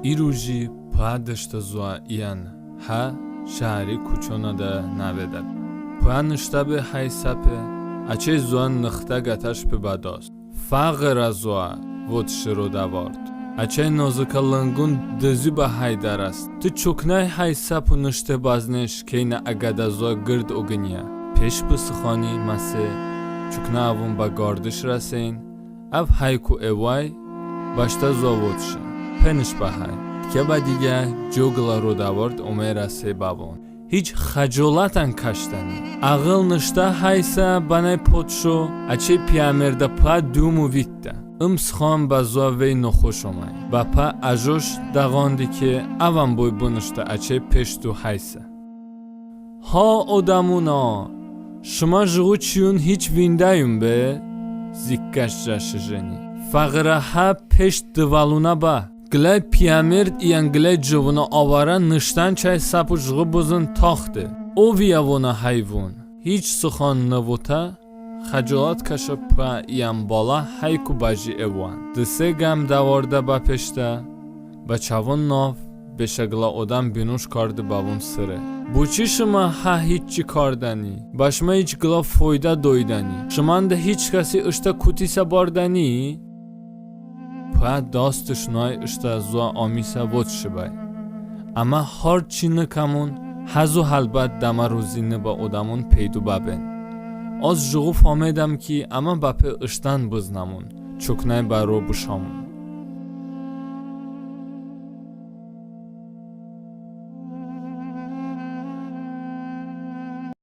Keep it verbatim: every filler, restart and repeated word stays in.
İ ruji pıə deştə zoə iyən hə şəhri kuçonədə nəvedə. Pıə nıştə be həy səpe, əçəy zoə nıxtə qətəş be bə dast. Fəğırə zoə, votışe rodəvard. Əçəy nozıkə lınqon dızi bə həy dərəst. Tı çoknəy həy səpu nışte bəzneş, keynə əqədə zoə qırd oqıniyə. Peş bı sıxani məse, çoknə əvon bə qardış rəseyn, əv həyku evoəy bəştə zoə votışe. Penış bə həy. Tikə bə diqə co qılə rodəvard omey rəsey bəvon. Hiç xəcolətən kəşdəni. Əğıl nıştə həy sə bənəy potşo, əçəy piyəmerdə pıə dumu vitdə. Im sıxan bə zoə vey noxoş oməy. Bə pıə əjoş dəğandi ki, əvən boy bınıştə əçəy peştu həy sə. Ha odəmon, şımə jıqo çiyon hiç vindəyon be? Zikkəş cəşi jeni. Fəğırə hə peşt dıvəlonə bə. Qıləy piyəmerd iyən qıləy cıvonə avərə nıştən çəy səpu jıqo bızın taxte. Ovi əvonə həyvon. Hiç sıxan nıvotə, xəcolət kəşə pıə iyən balə həyku bəji evoən. Dı-se qəm dəvardə bəpeştə, bə çəvon nav beşə qılə odəm binoş karde bəvon sıre. Boçi şımə hə hiç çi kardəni? Bə şımə hiç qılə foydə doydəni? Şıməndə hiç kəsi ıştə kutisə bardəni? Pıə dastış noəy ıştə zoə amisə votışe bəy. Əmə har çi nıkəmon, həzo həlbət dəmə ruzi nıbə odəmon peydo bəben. Az jıqo famedəm ki, əmə bəpe ıştən bıznəmon, çoknəy bə ro bışəmon.